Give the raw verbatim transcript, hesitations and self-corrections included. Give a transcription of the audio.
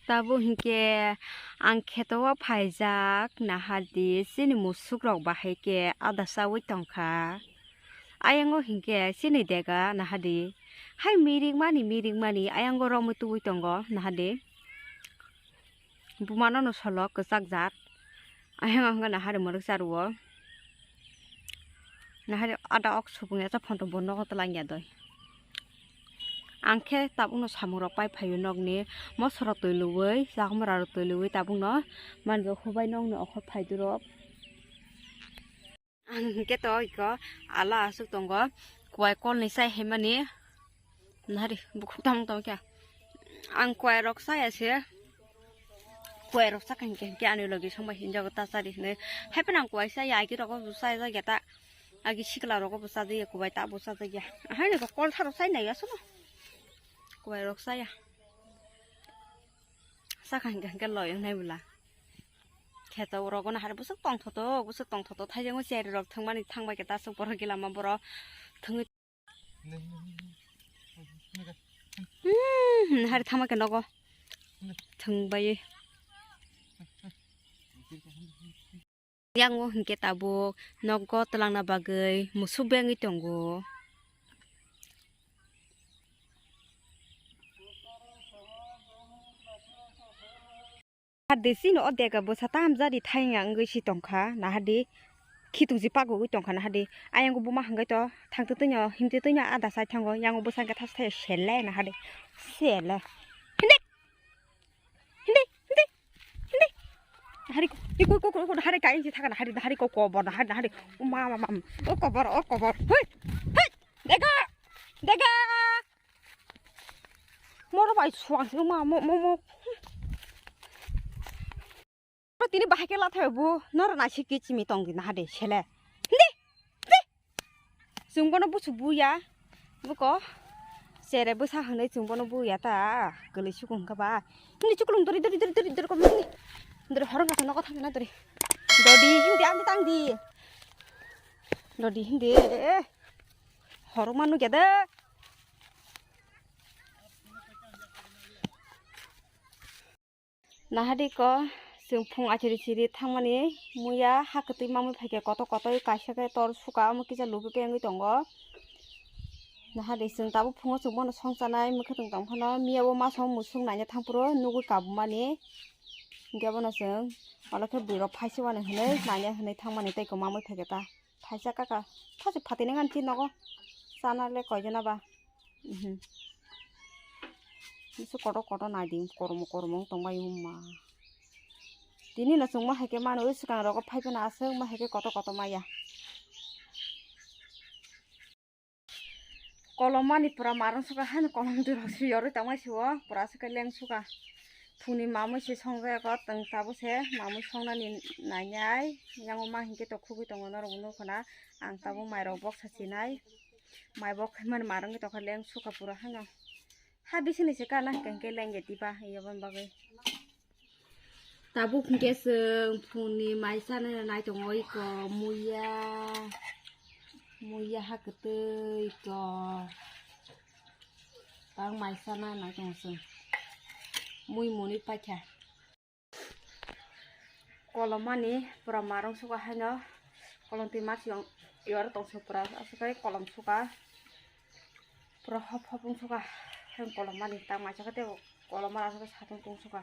Tabuk hinkhe ang kheto o phaijak, nahardi chini musuk rok bahai khe ada chaui tongkha. Ayang o hinkhe chini dega nahardi hai mirik mani mirik mani ayang o romwi tubui tongo nahardi. Buma nono solo kwchak jak. Ayang ang gana hari mwrwk charu o. Nahari ada ok supung ya cha photo bo nogo twlang ya doi. Ang khe tabuk no samung rok pai phaio nokni mosoro twi luwi, chakmara rok twi luwi tabuk no mango hubai nokni okhor phai durok. Ang hinkhe to iko ala aswk tongo, kuai kolni chai haimani. Nari bukhuk tamo tamo kya. Ang kuai rok chaya se. Kuai rok chakha hinkhe hinkhe ani logi songbai hinjago ta chari hinwi. Haiphano ang kuai chaya, agi rogo bo chaya ta. Agi sikla rogo bo chajaya, kuai ta bo chajaya. Haino kol tharo chai nai aswk. Kuai rok chaya. Chakha hinkhe hinkhe loi wngnai bwla. Kheto rogo nahar bwswk tongthoto, bwswk tongthoto. Thaijakgo cheri rok thwngmani thangbai khe ta aswk borok gila ma borok thwngwi. Hmm, hari thama khe nogo. Thwngbai. Yang o hinkhe tabuk nogo twlangna bagwi musuk bengwi tongo. Nahardi chini o dega bwsa tam jari thayeng wngwi si tongkha, nahardi khitung si pagwi tongkha, nahardi ayang o buma hwnkhe to thangtwi twino himtwi twino ada sai thango, yang o bwsa hwnkhe thash thaya sele, nahardi sele. Hindi, hindi, hindi, hindi. Nahari ko, iko, iko, iko, nahari kain si thaka, nahari, nahari ko kobor, nahari, nahari. O ma, ma, ma, o kobor, o kobor. Hei, hei, dega, dega. Moro bai suang se ma mo mo mo. Tini bahai khe lathai bu noro nasi kichimi tong di nahade sele. Hindi. Hindi. Chwng bono busu buya. Buko. Sere bwsa hwnwi chwng bono buya ta. Kwlwi sukung kha ba. Hindi chuklung dori dori dori dori dori kom hindi. Dori horong kasa nogo thangna dori. Dodi hindi ang tang di. Dodi hindi. Horong manu gede. Nahadi ko, chwng phung achiri chiri thangmani muya ha kwtwi mamwi phaikhe koto koto kaisa khe tor suka omo kisa lubi pengwi tongo. Nahadi chwng tabuk phungo chwng bono songchanai mwkhwtwng tongphano miya bo masa o musuk naina thangphuru nugwi kabumani. Hinkhe bono chwng olo khe bwrwi rok phaisi wani hinwi naina hinwi thangmani tei kwmamwi phaikhe ta. Thaisa kaka, thaisa phatini ngan chi nogo. Chana le koijana ba. Mhm. Misu kotor kotor nai di, kormo kormo wng tong bai wngma. Tini no chwng ma hai khe mano, ui swkang rogo phai phano aswk ma hai khe kotor kotor maya. Kolom mani pura marung suka, hani kolom dui rok si yorwi tongmai si o, pura aswk khe leng suka. Phungni mamwi se songjak o, tong tabuk se mamwi songnani nainai. Yang o ma hinkhe to khugui tongo norok nukho na. Ang tabuk mairok boksa sinai. Mai bok khaimani marwngwi tongkha leng suka pura hano. Ha bisingni se kana hinkhe hinkhe leng ya diba, yaboni bagwi. Tabuk hinkhe chwng phungni mai chanai nai tongo iko muya. Muya ha kwtwi iko. Tang mai chanai nai tongo chwng. Mui muni paikha. Kolom mani pura marung suka haino kolom twi masi yong yoro tong se pura aswk kai kolom suka pura hop hop wng suka haino kolom mani tang maisa khe tei kolom mani aswk satung tung suka